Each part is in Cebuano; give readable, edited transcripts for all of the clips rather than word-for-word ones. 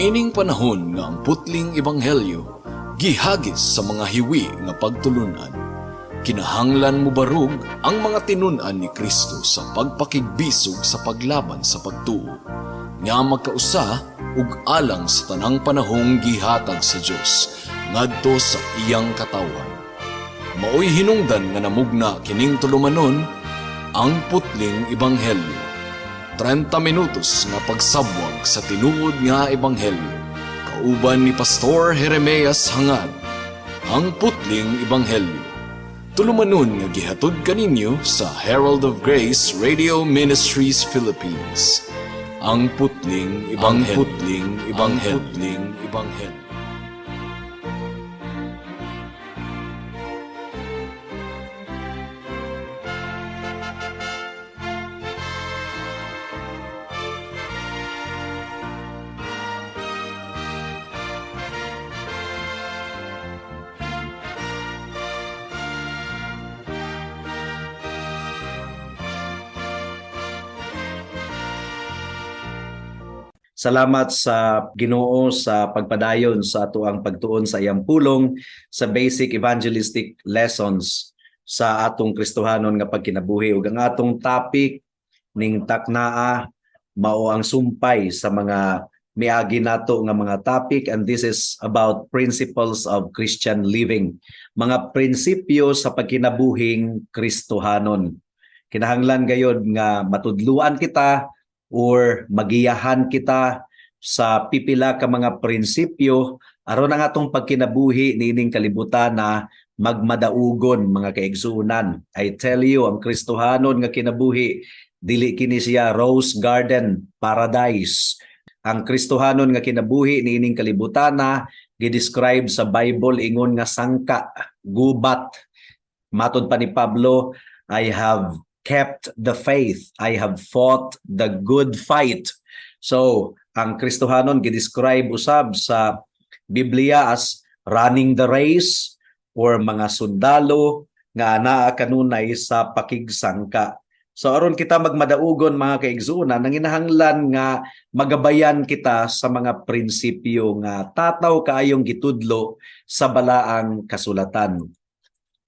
Niining panahon nga ang putling ebanghelyo gihagis sa mga hiwi nga pagtulunan, kinahanglan mobarog ang mga tinun-an ni Kristo sa pagpakigbisog sa paglaban sa pagtuo nga magkausa ug alang sa tanang panahong gihatag sa Dios ngadto sa iyang katawhan. Maoy hinungdan nga namugna kining tulumanon, Ang Putling Ebanghelyo. 30 minutos nga pagsabwag sa tinuod nga ebanghelyo. Kauban ni Pastor Jeremias Hangad. Ang Putling Ebanghelyo. Tulumanon nga gihatod kaninyo sa Herald of Grace Radio Ministries Philippines. Ang Putling Ebanghelyo. Ang Putling Ebanghelyo. Ang Putling Ebanghelyo. Salamat sa Ginoo sa pagpadayon sa atoang pagtuon sa iyang pulong sa basic evangelistic lessons sa atong Kristohanon nga pagkinabuhi. Ug ang atong topic ning taknaa mao ang sumpay sa mga miagi nato nga mga topic, and this is about principles of Christian living, mga prinsipyo sa pagkinabuhing Kristohanon. Kinahanglan gayod nga matudluan kita or magiyahan kita sa pipila ka mga prinsipyo aron ang atong pagkinabuhi niining kalibutan na magmadaugon, mga kaigsuonan. I tell you, ang Kristohanon nga kinabuhi, dili kini siya rose garden paradise. Ang Kristohanon nga kinabuhi niining kalibutan na gi-describe sa Bible ingon nga sangka, gubat. Matod pa ni Pablo, "I have kept the faith. I have fought the good fight." So, ang Kristohanon gi-describe usab sa Biblia as running the race or mga sundalo nga naa kanunay sa pakigsangka. So aron kita magmadaugon, mga kaigsuonan, nanginahanglan nga magabayan kita sa mga prinsipyo nga tataw kaayong gitudlo sa balaang kasulatan.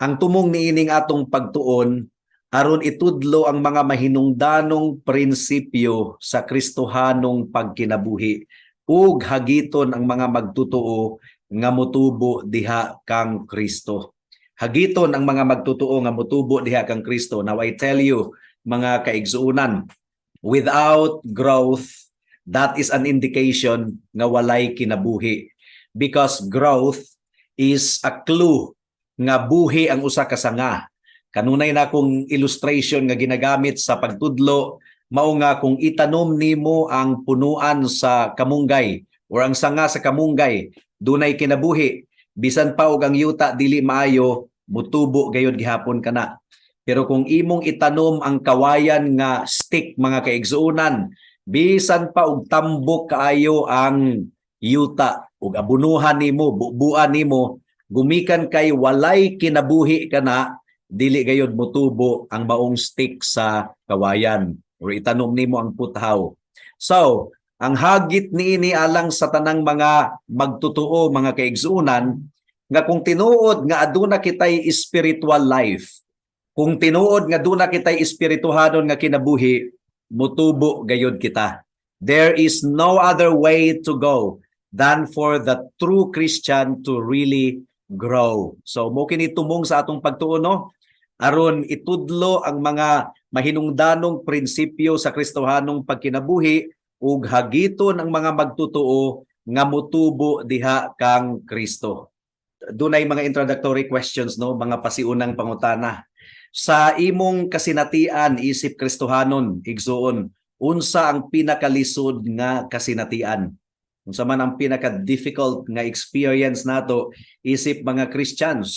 Ang tumong niining atong pagtuon aron itudlo ang mga mahinungdanong prinsipyo sa Kristohanong pagkinabuhi ug hagiton ang mga magtutoo nga motubo diha kang Kristo. Hagiton ang mga magtutoo nga motubo diha kang Kristo. Now I tell you, mga kaigsuonan, without growth, that is an indication nga walay kinabuhi. Because growth is a clue nga buhi ang usa ka sanga. Kanunay na akong illustration nga ginagamit sa pagtudlo, mao nga kung itanom nimo ang punuan sa kamunggay or ang sanga sa kamunggay, dunay kinabuhi, bisan pa og ang yuta dili maayo, mutubo gayud gihapon kana. Pero kung imong itanom ang kawayan nga stick, mga kaigsuonan, bisan pa og tambok kaayo ang yuta ug abunuhan nimo, bubuan nimo, gumikan kay walay kinabuhi kana, dili gayod motubo ang maong stick sa kawayan or itanom nimo ang puthaw. So, ang hagit niini alang sa tanang mga magtutoo, mga kaigsuonan, nga kung tinuod nga aduna kitay spiritual life, kung tinuod nga aduna kitay espirituhanon nga kinabuhi, mutubo gayod kita. There is no other way to go than for the true Christian to really grow. So mo kini tumong sa atong pagtuon, no? Aron itudlo ang mga mahinungdanong prinsipyo sa Kristohanong pagkinabuhi ug hagiton ang mga magtutoo nga mutubo diha kang Kristo. Dunay mga introductory questions, no, mga pasiunang pangutana. Sa imong kasinatian isip Kristohanon, igsuon, unsa ang pinakalisod nga kasinatian? Unsa man ang pinaka-difficult nga experience nato isip mga Christians?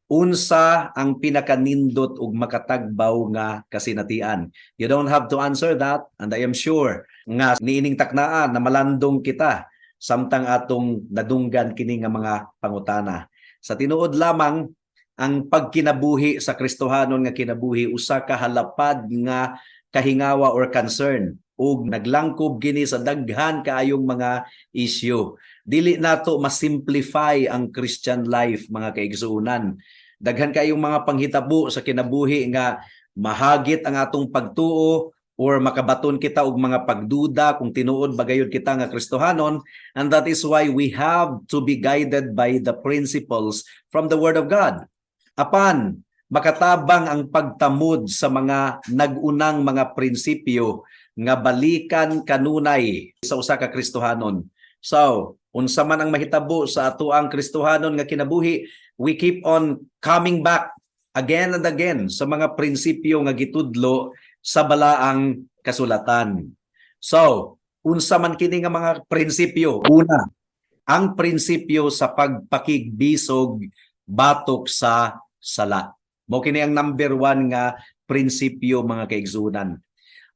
Unsa ang pinakanindot ug makatagbaw nga kasinatian? You don't have to answer that, and I am sure nga niining taknaan na malandong kita samtang atong nadunggan kini nga mga pangutana. Sa tinuod lamang, ang pagkinabuhi sa Kristohanon nga kinabuhi usa ka halapad nga kahingawa or concern. ug naglangkob kini sa daghan kaayong mga issue. Dili nato ma-simplify ang Christian life, mga kaigsuonan. Daghan kayong mga panghitabo sa kinabuhi nga mahagit ang atong pagtuo or makabaton kita og mga pagduda kung tinuod ba gayud kita nga Kristohanon, and that is why we have to be guided by the principles from the Word of God. Apan makatabang ang pagtamod sa mga nag-unang mga prinsipyo nga balikan kanunay sa usa ka Kristohanon. So, unsa man ang mahitabo sa atoang Kristohanon nga kinabuhi, we keep on coming back again and again sa mga prinsipyo nga gitudlo sa Balaang Kasulatan. So, unsa man kini nga mga prinsipyo? Una, ang prinsipyo sa pagpakigbisog batok sa sala. Mao kini ang number one nga prinsipyo, mga kaigsunan.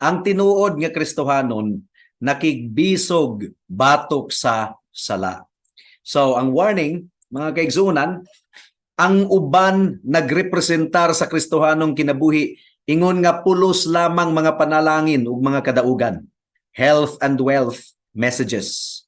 Ang tinuod nga Kristohanon nakigbisog batok sa sala. So, ang warning, mga kaigsunan, ang uban nagrepresentar sa Kristohanong kinabuhi ingon nga pulos lamang mga panalangin ug mga kadaugan. Health and wealth messages.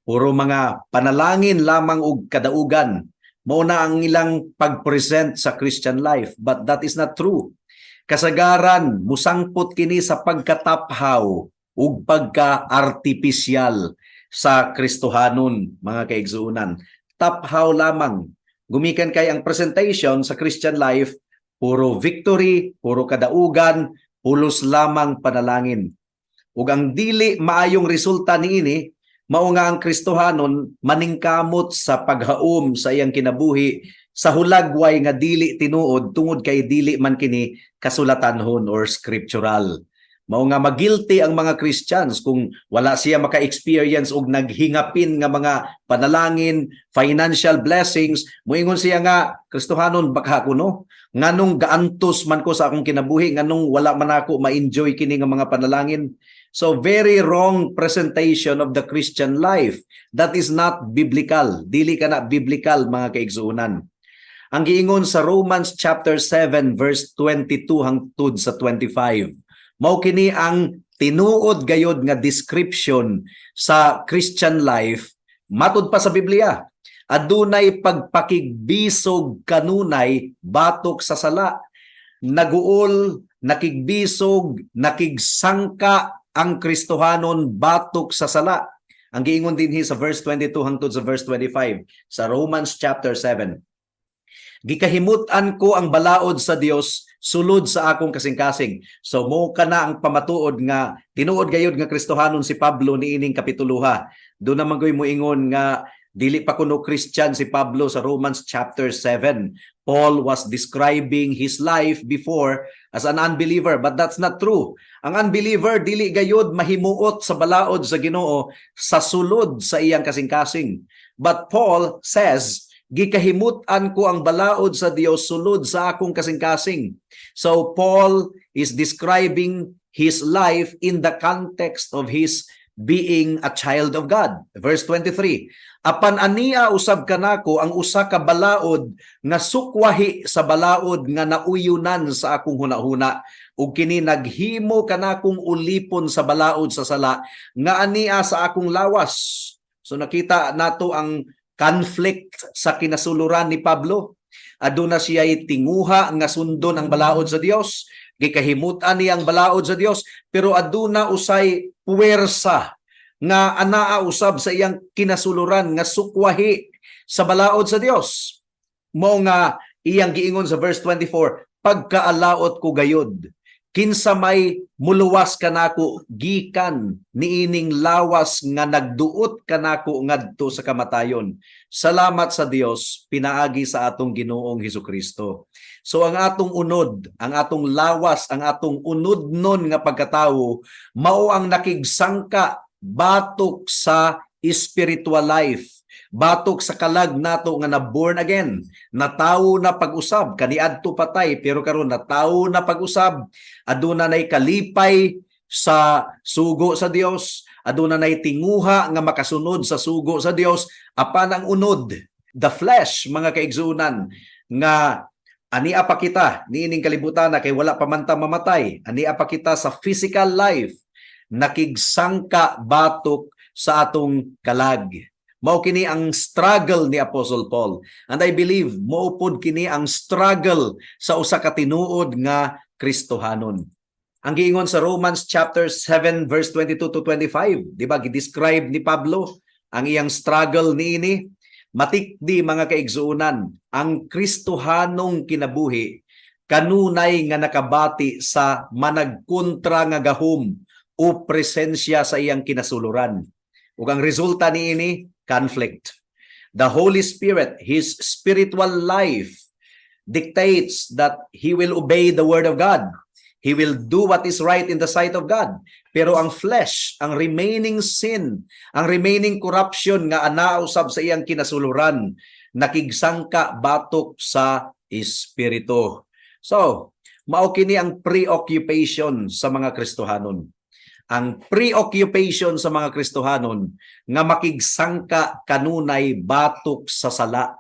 Puro mga panalangin lamang ug kadaugan. Mao na ang ilang pag-present sa Christian life, but that is not true. Kasagaran musangpot kini sa pagkataphaw ug pagka-artificial sa Kristohanon, mga kaigsuonan. Taphaw lamang. Gumikan kay ang presentation sa Christian life, puro victory, puro kadaugan, pulos lamang panalangin. Ug ang dili maayong resulta niini, mao nga ang Kristohanon maningkamot sa paghaom sa iyang kinabuhi sa hulagway nga dili tinuod tungod kay dili man kini kasulatanhon or scriptural. Mao nga magilty ang mga Christians kung wala siya maka-experience og naghingapin nga mga panalangin, financial blessings, moingon siya nga, "Kristohanon baka ako, no? Nganong gaantos man ko sa akong kinabuhi, nganong wala man ako ma-enjoy kini nga mga panalangin?" So very wrong presentation of the Christian life. That is not biblical. Dili kana biblical, mga kaigsuonan. Ang giingon sa Romans chapter 7 verse 22 hangtod sa 25. Mao kini ang tinuod gayod nga description sa Christian life matud pa sa Biblia. Adunay pagpakigbisog kanunay batok sa sala. Naguol, nakigbisog, nakigsangka ang Kristohanon batok sa sala. Ang giingon dinhi sa verse 22 hangtod sa verse 25 sa Romans chapter 7. "Gikahimut-an ko ang balaod sa Dios sulod sa akong kasing-kasing." So mao kana ang pamatuod nga tinuod gayud nga Kristohanon si Pablo niining kapituluha. Duna man goy moingon nga dili pa kuno Christian si Pablo sa Romans chapter 7. Paul was describing his life before as an unbeliever, but that's not true. Ang unbeliever dili gayud mahimuot sa balaod sa Ginoo sa sulod sa iyang kasing-kasing. But Paul says, "Gikahimut-an ko ang balaod sa Dios sulod sa akong kasing-kasing." So Paul is describing his life in the context of his being a child of God. Verse 23, "Apan ania usab kanako ang usa ka balaod nga sukwahi sa balaod nga nauyunan sa akong hunahuna ug kini naghimo kanakong ulipon sa balaod sa sala nga ania sa akong lawas." So nakita nato ang conflict sa kinasuluran ni Pablo. Aduna siya tinguha nga sundon ang balaod sa Dios, gikahimutan niya ang balaod sa Dios, pero aduna usay puwersa nga anaa usab sa iyang kinasuluran nga sukwahi sa balaod sa Dios. Mao nga iyang giingon sa verse 24, "Pagkaalaot ko gayud, kinsa may muluwas kanako gikan niining lawas nga nagduot kanako ngadto sa kamatayon? Salamat sa Dios pinaagi sa atong Ginoong Hesukristo." So ang atong unod, ang atong lawas, ang atong unodnon nga pagkatawo mao ang nakigsangka batok sa spiritual life, batok sa kalag nato nga na born again, natawo na pag-usab. Kaniadto patay, pero karon natawo na pag-usab. Aduna nay kalipay sa sugo sa Dios, aduna nay tinguha nga makasunod sa sugo sa Dios. Apan ang unod, the flesh, mga kaigsuonan, nga ania pa kita niining kalibutan na kay wala pa man ta mamatay, ania pa kita sa physical life. nakigsangka batok sa atong kalag. Mao kini ang struggle ni Apostle Paul. And I believe mao pod kini ang struggle sa usa ka tinuod nga Kristohanon. Ang giingon sa Romans chapter 7 verse 22 to 25, di ba, gi-describe ni Pablo ang iyang struggle niini. Matikdi, mga kaigsuonan, ang Kristohanong kinabuhi kanunay nga nakabati sa managkontra nga gahom o presensya sa iyang kinasuluran. Ug ang resulta niini, conflict. The Holy Spirit, his spiritual life dictates that he will obey the word of God. He will do what is right in the sight of God. Pero ang flesh, ang remaining sin, ang remaining corruption nga anaa usab sa iyang kinasuluran, nakigsangka batok sa espiritu. So, mao kini ang preoccupation sa mga Kristohanon. Ang preoccupation sa mga Kristohanon nga makigsangka kanunay batok sa sala.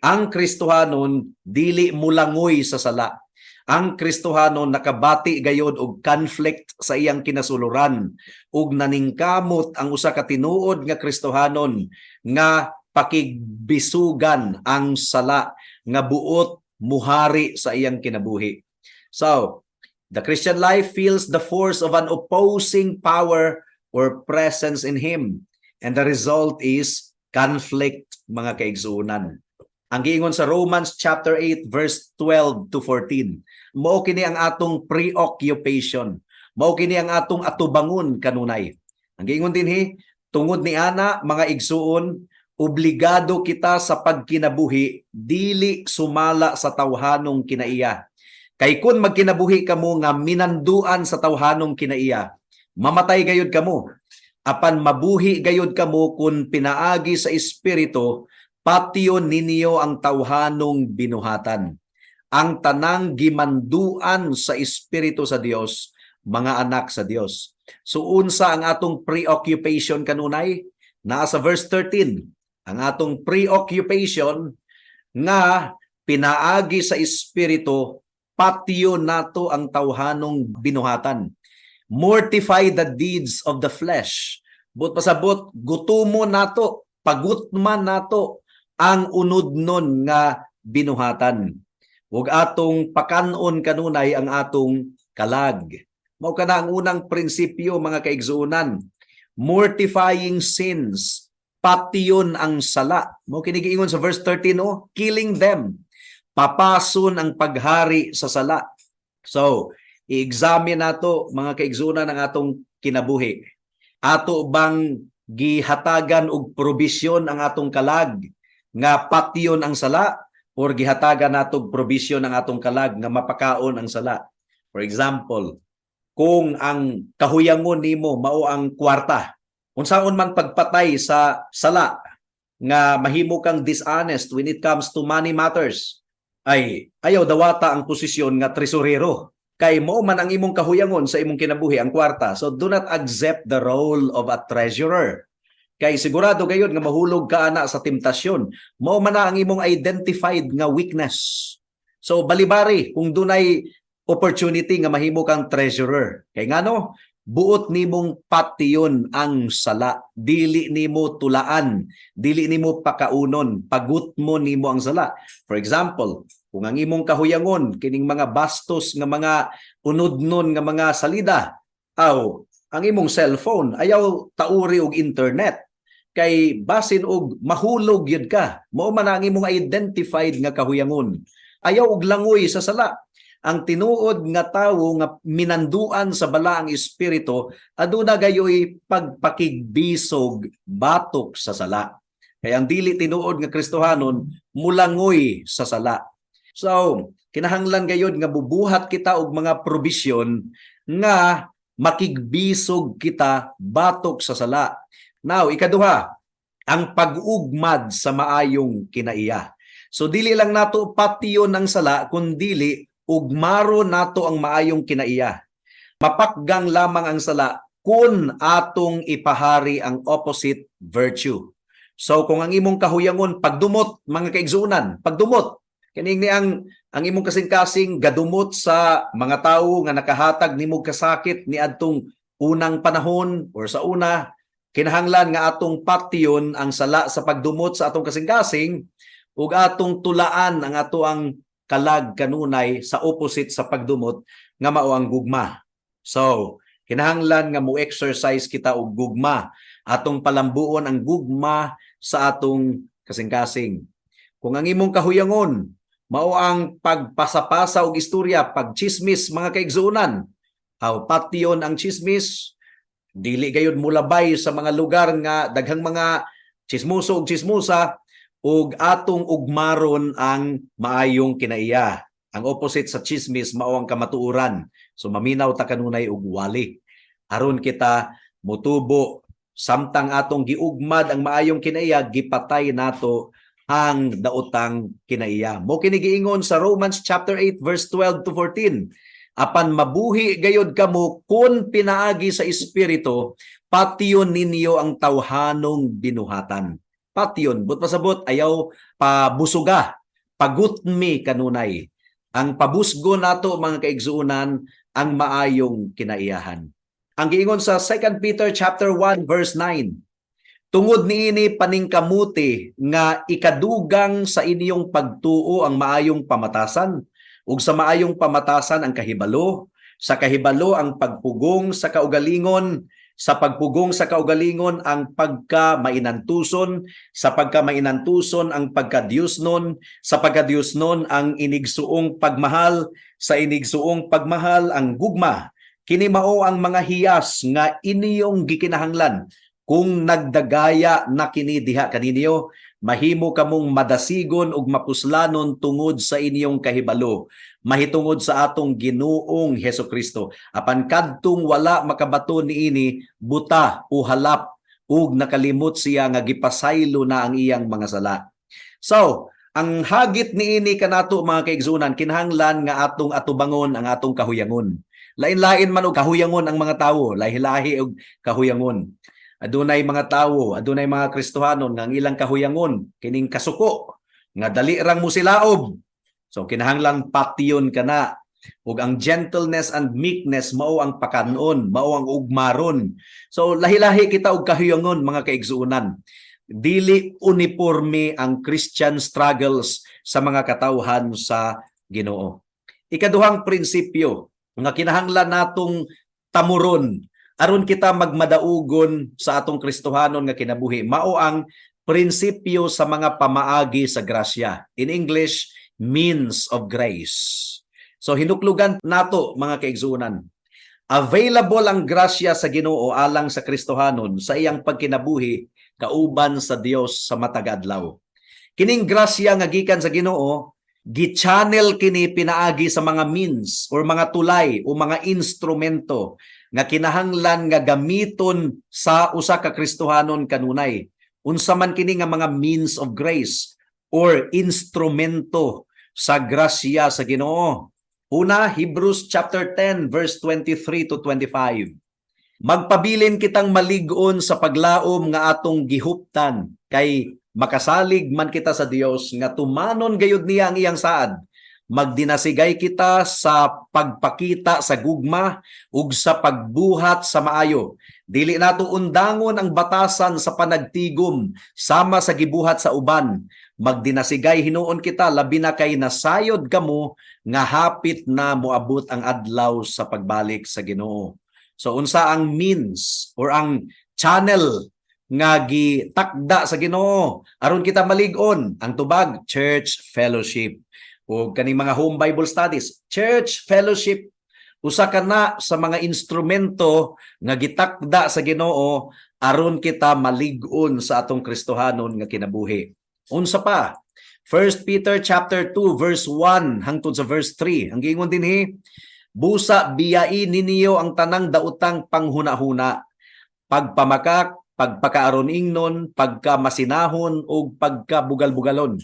Ang Kristohanon dili mulangoy sa sala. Ang Kristohanon nakabati gayod og conflict sa iyang kinasuluran ug naningkamot ang usa ka tinuod nga Kristohanon nga pakigbisugan ang sala nga buot muhari sa iyang kinabuhi. So, the Christian life feels the force of an opposing power or presence in him. And the result is conflict, mga kaigsuonan. Ang giingon sa Romans chapter 8 verse 12 to 14. Mao kini ang atong preoccupation. Mao kini ang atong atubangon kanunay. Ang giingon dinhi, "Tungod ni ana, mga igsuon, obligado kita sa pagkinabuhi dili sumala sa tawhanong kinaiya. Kay kun magkinabuhi kamo nga minanduan sa tawhanong kinaiya, mamatay gayud kamo. Apan mabuhi gayud kamo kun pinaagi sa Espiritu patyon ninyo ang tawhanong binuhatan. Ang tanang gimanduan sa Espiritu sa Dios, mga anak sa Dios." So unsa ang atong preoccupation kanunay? Naa sa verse 13. Ang atong preoccupation nga pinaagi sa Espiritu patyon nato ang tawhanong binuhatan. Mortify the deeds of the flesh. Buot pasabot, gutumo nato, pagutman nato ang unudnon nga binuhatan. Ug atong pakanon kanunay ang atong kalag. Mao kana ang unang prinsipyo, mga kaigsuonan. Mortifying sins, patyon ang sala. Mao kini giingon sa verse 13, oh, killing them. Papason ang paghari sa sala. So, i-examine nato, mga kaigsuonan, ang atong kinabuhi. Ato bang gihatagan og probisyon ang atong kalag nga patyon ang sala or gihatagan nato og probisyon ang atong kalag nga mapakaon ang sala? For example, kung ang kahuyangon nimo mao ang kwarta, unsaon man pagpatay sa sala nga mahimo kang dishonest when it comes to money matters, ay ayaw dawata ang posisyon nga tresurero kay mao man ang imong kahuyangon sa imong kinabuhi ang kwarta. So do not accept the role of a treasurer. Kay sigurado gayud nga mahulog ka ana sa temptasyon. Mao man na ang imong identified nga weakness. So balibari kung dunay opportunity nga mahimo kang treasurer. Kay ngano? Buot nimong patyon ang sala, dili nimo tulaan, dili nimo pakaunon, pagutmo nimo ang sala. For example, kung ang imong kahuyangon kining mga bastos nga mga unudnon nga mga salida, aw ang imong cellphone ayaw tauri og internet kay basin og mahulog yun ka. Mao man ang imong identified nga kahuyangon. Ayaw og langoy sa sala. Ang tinuod nga tawo nga minanduan sa Balaang Espiritu aduna gayoy pagpakigbisog batok sa sala. Kaya ang dili tinuod nga Kristohanon mulangoy sa sala. So, kinahanglan gayod nga bubuhat kita og mga probisyon nga makigbisog kita batok sa sala. Now, ikaduha, ang pag-ugmad sa maayong kinaiya. So dili lang nato patyon ang sala kundili ugmaro nato ang maayong kinaiya. Mapakgang lamang ang sala kung atong ipahari ang opposite virtue. So kung ang imong kahuyangon pagdumot, mga kaigsuonan, pagdumot, kining ni ang imong kasing-kasing gadumot sa mga tawo nga nakahatag nimo kasakit niadtong Unang panahon or sa una, kinahanglan nga atong patyon ang sala sa pagdumot sa atong kasing-kasing ug atong tulaan ang atoang kalag kanunay sa opposite sa pagdumot nga mao ang gugma. So, kinahanglan nga mo exercise kita og gugma. Atong palambuon ang gugma sa atong kasing-kasing. Kung ang imong kahuyangon mao ang pagpasapasa og istorya, pagchismis, mga kaigsuonan, aw patyon ang chismis, dili gayud mulabay sa mga lugar nga daghang mga chismoso ug chismosa, ug atong ugmaron ang maayong kinaiya. Ang opposite sa chismis mao ang kamatuoran. So maminaw ta kanunay og wali aron kita mutubo. Samtang atong giugmad ang maayong kinaiya, gipatay nato ang daotang kinaiya. Mao kini giingon sa Romans chapter 8 verse 12 to 14. "Apan mabuhi gayod kamo kun pinaagi sa Espiritu, patyon ninyo ang tawhanong binuhatan." Patyon, but pasabot, ayaw pabusuga, pagutmi kanunay. Ang pabusgo nato, mga kaigsuonan, ang maayong kinaiyahan. Ang giingon sa 2 Peter chapter 1 verse 9, "Tungod niini paningkamuti nga ikadugang sa inyong pagtuo ang maayong pamatasan, ug sa maayong pamatasan ang kahibalo, sa kahibalo ang pagpugong sa kaugalingon, sa pagpugong sa kaugalingon ang pagka mainantuson, sa pagka mainantuson ang pagkadiyosnon, sa pagkadiyosnon ang inigsuong pagmahal, sa inigsuong pagmahal ang gugma. Kini mao ang mga hiyas nga inyong gikinahanglan. Kung nagdagaya na kini diha kaninyo, mahimo kamong madasigon ug mapuslanon tungod sa inyong kahibalo mahitungod sa atong Ginoong Hesus Kristo. Apan kadtong wala makabato niini, buta o halap ug nakalimot siya nga gipasaylo na ang iyang mga sala." So, ang hagit niini kanato, mga kaigsuonan, kinahanglan nga atong atubangon ang atong kahuyangon. Lain-lain man og kahuyangon ang mga tawo, lahi-lahi og kahuyangon. Adunay mga tawo, adunay mga Kristohanon nga ang ilang kahuyangon kining kasuko nga dali rang musilaob. So kinahanglan patyon kana. Ug ang gentleness and meekness mao ang pakanon, mao ang ugmaron. So lahi-lahi kita og kahuyangon, mga kaigsuonan. Dili uniforme ang Christian struggles sa mga katawhan sa Ginoo. Ikaduhang prinsipyo nga kinahanglan natong tamuron aron kita magmadaugon sa atong Kristohanon nga kinabuhi mao ang prinsipyo sa mga pamaagi sa grasya. In English, means of grace. So hinuklugan nato, mga kaigsuonan. Available ang grasya sa Ginoo alang sa Kristohanon sa iyang pagkinabuhi kauban sa Dios sa matag adlaw. Kining grasya nga gikan sa Ginoo, gi-channel kini pinaagi sa mga means or mga tulay o mga instrumento nga kinahanglan nga gamiton sa usa ka Kristohanon kanunay. Unsa man kini nga mga means of grace or instrumento sa grasya sa Ginoo? Una, Hebrews chapter 10 verse 23 to 25. "Magpabilin kitang malig-on sa paglaom nga atong gihuptan, kay makasalig man kita sa Dios nga tumanon gayud niya ang iyang saad. Magdinasigay kita sa pagpakita sa gugma ug sa pagbuhat sa maayo. Dili nato undangon ang batasan sa panagtigom sama sa gibuhat sa uban. Magdinasigay hinuon kita, labi na kay nasayod kamo nga hapit na moabot ang adlaw sa pagbalik sa Ginoo." So unsa ang means or ang channel nga gitakda sa Ginoo aron kita malig-on? Ang tubag, church fellowship o kaning mga home Bible studies. Church fellowship, usa ka na sa mga instrumento nga gitakda sa Ginoo aron kita malig-on sa atong Kristohanon nga kinabuhi. Unsa pa? 1 Peter chapter 2 verse 1 hangtod sa verse 3. Ang giingon dinhi, "Busa biyai ninyo ang tanang daotang panghuna-huna, pagpamakak, pagpakaaron ingnon, pagkamasinahon ug pagkabugal-bugalon.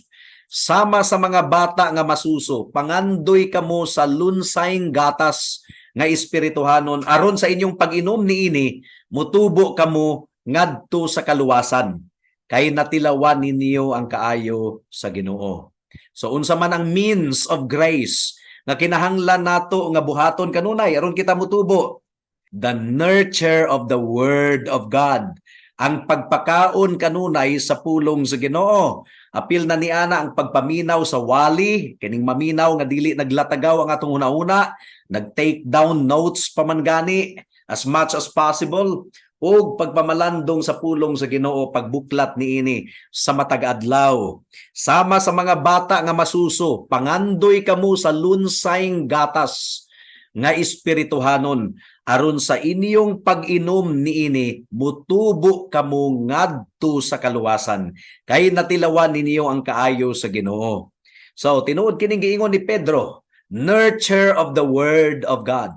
Sama sa mga bata nga masuso, pangandoy kamo sa lunsayng gatas nga espirituhanon aron sa inyong pag-inom niini mutubo kamo ngadto sa kaluwasan, kay natilawan ninyo ang kaayo sa Ginoo." So unsa man ang means of grace nga kinahanglan nato nga buhaton kanunay aron kita mutubo? The nurture of the Word of God. Ang pagpakaon kanunay sa pulong sa Ginoo. Apil na niana ang pagpaminaw sa wali, kining maminaw nga dili naglatagaw ang atong hunahuna, nag-take down notes pa man gani as much as possible, ug pagpamalandong sa pulong sa Ginoo, pagbuklat niini sa matag adlaw. Sama sa mga bata nga masuso, pangandoy kamo sa lunsayng gatas nga espirituhanon aron sa inyong pag-inom niini mutubo kamo ngadto sa kaluwasan kay natilawan ninyo ang kaayo sa Ginoo. So tinuod kining giingon ni Pedro, nurture of the Word of God.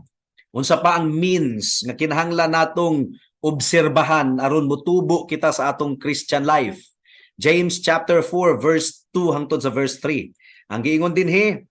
Unsa pa ang means nga kinahanglan natong obserbahan aron mutubo kita sa atong Christian life? James chapter 4 verse 2 hangtod sa verse 3. Ang giingon dinhi,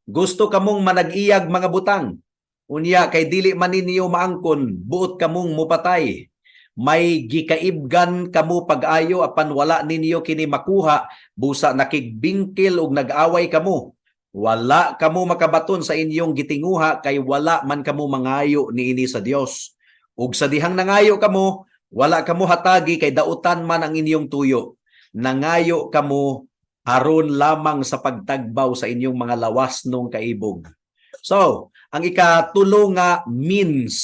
"Gusto kamong manag-iyag mga butang. Unya kay dili man ninyo maangkon, buot kamong mupatay. May gikaibgan kamo pag-ayo apan wala ninyo kini makuha, busa nakigbingkil ug nag-away kamo. Wala kamo makabaton sa inyong gitinguha kay wala man kamo mangayo niini sa Dios. Ug sa dihang nangayo kamo, wala kamo hatagi kay dautan man ang inyong tuyo. Nangayo kamo aron lamang sa pagtagbaw sa inyong mga lawas nung kaibog." So, ang ikatulo nga means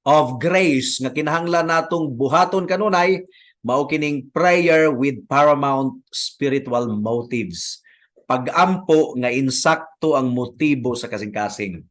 of grace nga kinahanglan natong buhaton kanunay mao kining prayer with paramount spiritual motives. Pagampo nga insakto ang motibo sa kasing-kasing.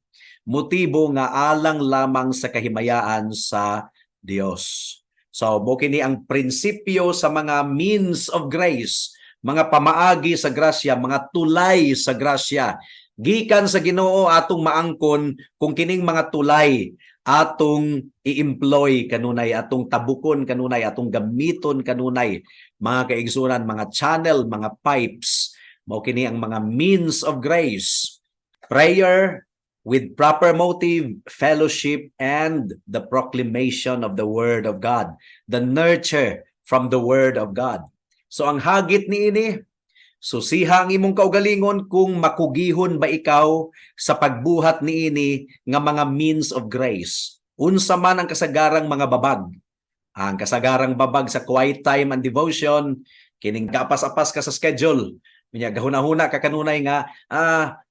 Motibo nga alang lamang sa kahimayaan sa Dios. So, mao kini ang prinsipyo sa mga means of grace, mga pamaagi sa grasya, mga tulay sa grasya. Gikan sa Ginoo atong maangkon kung kining mga tulay atong i-employ kanunay, atong tabukon kanunay, atong gamiton kanunay, mga kaigsunan, mga channel, mga pipes. Mao kini ang mga means of grace. Prayer with proper motive, fellowship, and the proclamation of the Word of God. The nurture from the Word of God. So ang hagit niini, susiha ang imong kaugalingon kung makugihon ba ikaw sa pagbuhat niini nga mga means of grace. Unsa man ang kasagarang mga babag. Ang kasagarang babag sa quiet time and devotion, kining gapas-apas ka sa schedule. Unya gahuna-huna ka kanunay nga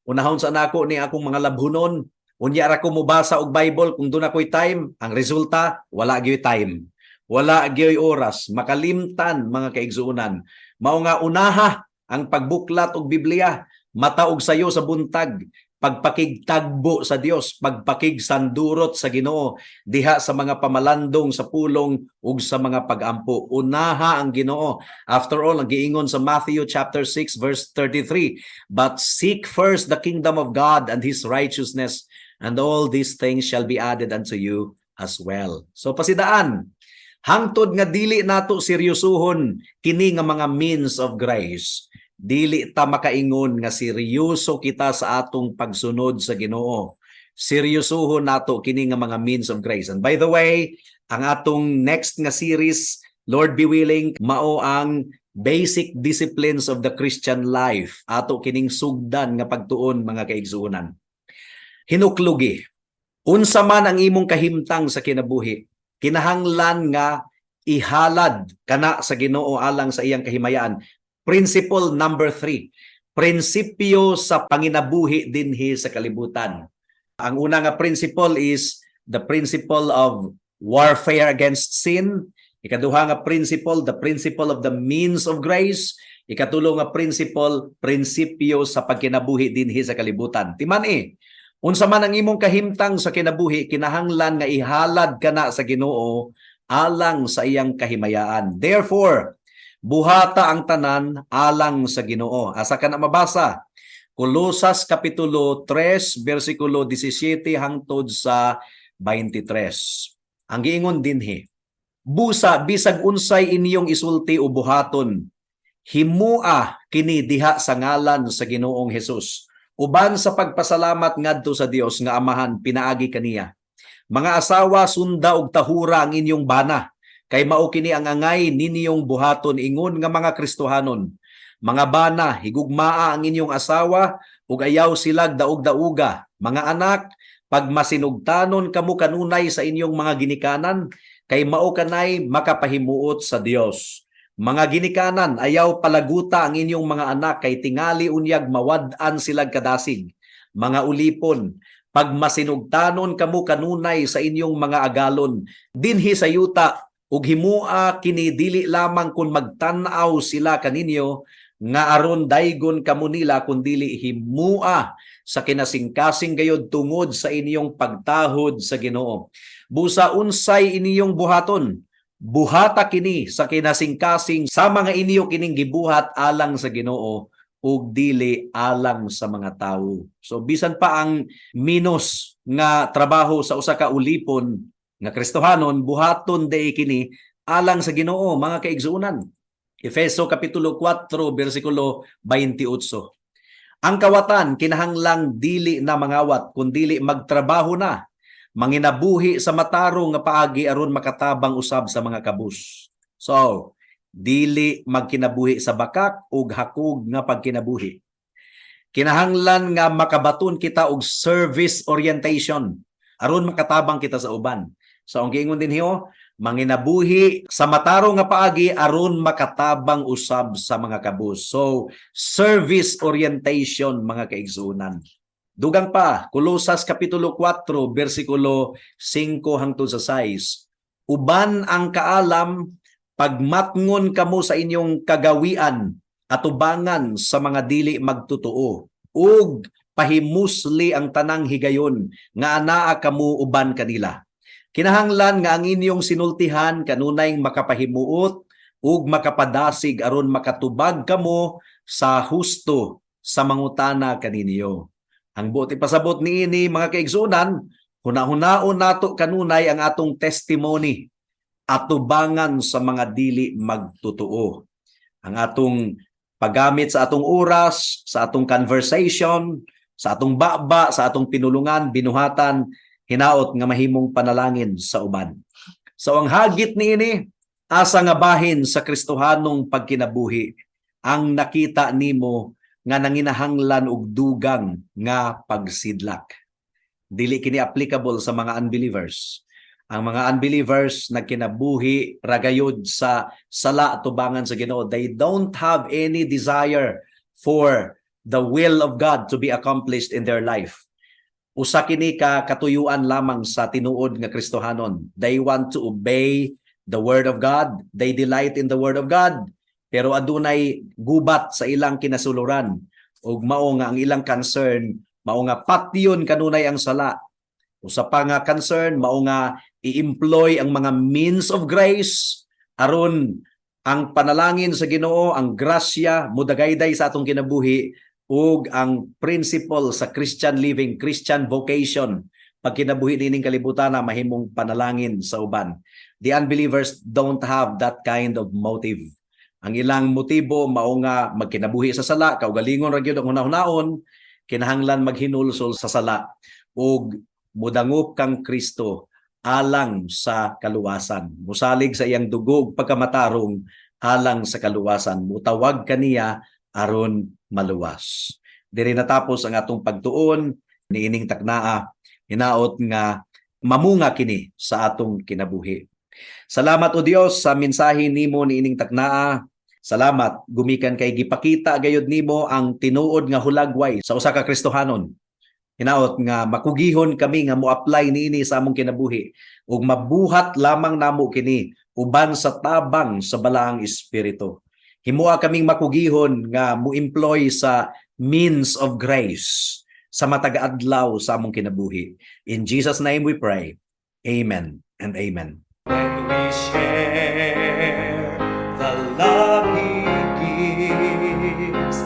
unahon sa nako ni akong mga labhunon. Unya ra ko mobasa og Bible kung duna ko'y time. Ang resulta, wala gyoy time. Wala gyoy oras, makalimtan, mga kaigsuonan. Mao nga unaha ang pagbuklat og Biblia, mata og sayo sa buntag, pagpakigtagbo sa Dios, pagpakigsandurot sa Ginoo diha sa mga pamalandong sa pulong ug sa mga pagampo. Unaha ang Ginoo. After all, ang giingon sa Matthew chapter 6 verse 33, "But seek first the kingdom of God and his righteousness, and all these things shall be added unto you as well." So pasidaan, hangtod nga dili nato seryosohon kini nga mga means of grace, dili ta makaingon nga seryoso kita sa atong pagsunod sa Ginoo. Seryosohon nato kini nga mga means of grace. And by the way, ang atong next nga series, Lord be willing, mao ang basic disciplines of the Christian life. Ato kining sugdan nga pagtuon, mga kaigsuonan. Hinuklugi. Unsa man ang imong kahimtang sa kinabuhi, kinahanglan nga ihalad kana sa Ginoo alang sa iyang kahimayaan. Principle number 3, prinsipyo sa panginabuhi dinhi sa kalibutan. Ang una nga principle is the principle of warfare against sin. Ikaduha nga principle, the principle of the means of grace. Ikatulo nga principle, prinsipyo sa pagkinabuhi dinhi sa kalibutan. Timan-i, unsa man ang imong kahimtang sa kinabuhi, kinahanglan nga ihalad kana sa Ginoo alang sa iyang kahimayaan. Therefore, buhata ang tanan alang sa Ginoo. Asa ka na mabasa? Kolosas kapitulo 3 bersikulo 17 hangtod sa 23. Ang giingon dinhi, "Busa bisag unsay inyong isulti o buhaton, himua kini diha sa ngalan sa Ginoong Hesus, uban sa pagpasalamat ngadto sa Dios nga Amahan pinaagi kaniya. Mga asawa, sunda og tahura ang inyong bana, kay mao kini ang angay ninyong buhaton ingon nga mga Kristohanon. Mga bana, higugmaa ang inyong asawa ug ayaw silag daog-dauga. Mga anak, Pagmasinugtanon kamo kanunay sa inyong mga ginikanan, kay mao kanay makapahimuot sa Dios. Mga ginikanan, ayaw palaguta ang inyong mga anak, kay tingali unyag mawad-an silag kadasig. Mga ulipon, pagmasinugtanon kamo kanunay sa inyong mga agalon dinhi sa yuta, ug himua kini dili lamang kung magtan-aw sila kaninyo nga aron daygon kamo nila, kundili himua sa kinasingkasing gayod tungod sa inyong pagtahod sa Ginoo. Busa unsay inyong buhaton, buhata kini sa kinasingkasing sa mga inyo kining gibuhat alang sa Ginoo ug dili alang sa mga tawo. So bisan pa ang minus nga trabaho sa usa ka ulipon nga Kristohanon, buhaton diay kini alang sa Ginoo, mga kaigsuonan. Efeso kapitulo 4 bersikulo 28. Ang kawatan kinahanglang dili na mangawat, kundili magtrabaho na, manginabuhi sa matarong nga paagi aron makatabang usab sa mga kabus. So, dili magkinabuhi sa bakak ug hakog nga pagkinabuhi. Kinahanglan nga makabaton kita og service orientation aron makatabang kita sa uban. So ang giingon dinhi, manginabuhi sa matarong nga paagi aron makatabang usab sa mga kabus. So service orientation, mga kaigsuonan. Dugang pa, Kolosas kapitulo 4 bersikulo 5 hangtod sa 6. Uban ang kaalam, pagmatngon kamo sa inyong kagawian atubangan sa mga dili magtotoo, ug pahimusli ang tanang higayon nga anaa kamo uban kanila. Kinahanglan nga ang inyong sinultihan kanunay makapahimuot ug makapadasig aron makatubag kamo sa husto sa mangutana kaninyo. Ang buot ipasabot niini, mga kaigsuonan, hunahunaon nato kanunay ang atong testimony atubangan sa mga dili magtotoo. Ang atong paggamit sa atong oras, sa atong conversation, sa atong baba, sa atong pinulungan, binuhatan, hinaot nga mahimong panalangin sa uban. So ang hagit niini, asa nga bahin sa Kristohanong pagkinabuhi ang nakita nimo nga nanginahanglan og dugang nga pagsidlak? Dili kini applicable sa mga unbelievers. Ang mga unbelievers, nagkinabuhi ragayod sa sala atubangan sa Ginoo. They don't have any desire for the will of God to be accomplished in their life. Usa kini ka katuyuan lamang sa tinuod nga Kristohanon. They want to obey the word of God. They delight in the word of God. Pero adunay gubat sa ilang kinasuluran ug mao nga ang ilang concern mao nga patyon kanunay ang sala. Usa pa nga concern mao nga i-employ ang mga means of grace aron ang panalangin sa Ginoo, ang grasya mudagayday sa atong kinabuhi ug ang principle sa Christian living, Christian vocation, pagkinabuhi nining kalibutan na mahimong panalangin sa uban. The unbelievers don't have that kind of motive. Ang ilang motibo mao nga magkinabuhi sa sala, kaugalingon ra gyud ang hunahunaon, kinahanglan maghinulsol sa sala ug mudangop kang Kristo alang sa kaluwasan. Musalig sa iyang dugo ug pagkamatarong alang sa kaluwasan. Mutawag kaniya aron maluwas. Diri natapos ang atong pagtuon niining taknaa. Hinaot nga mamunga kini sa atong kinabuhi. Salamat, O Dios, sa mensahe nimo niining taknaa. Salamat gumikan kay gipakita gayud nimo ang tinuod nga hulagway sa usa ka Kristohanon. Hinaot nga makugihon kami nga mo-apply niini sa among kinabuhi ug mabuhat lamang namo kini uban sa tabang sa Balaang Espiritu. Himoa kaming makugihon nga mo-employ sa means of grace sa matag adlaw sa among kinabuhi. In Jesus' name we pray. Amen and amen. When we share the love He gives,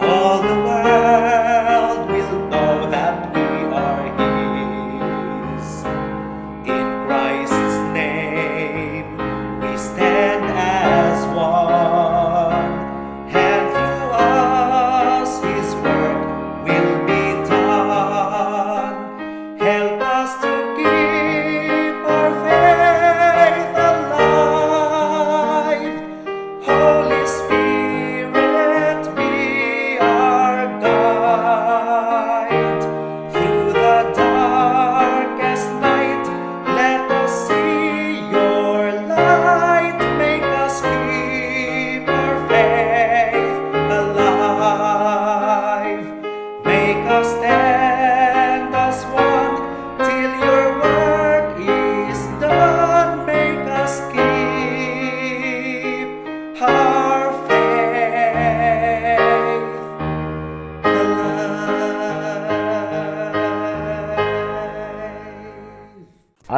all the world will know that we are His. In Christ's name, we stand as one, and through us His work will be done. Help us to keep our faith.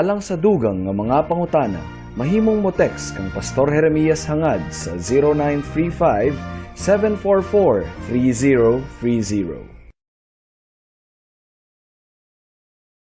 Alang sa dugang nga mga pangutana, mahimong mo text kang Pastor Jeremias Hangad sa 0935 744 3030.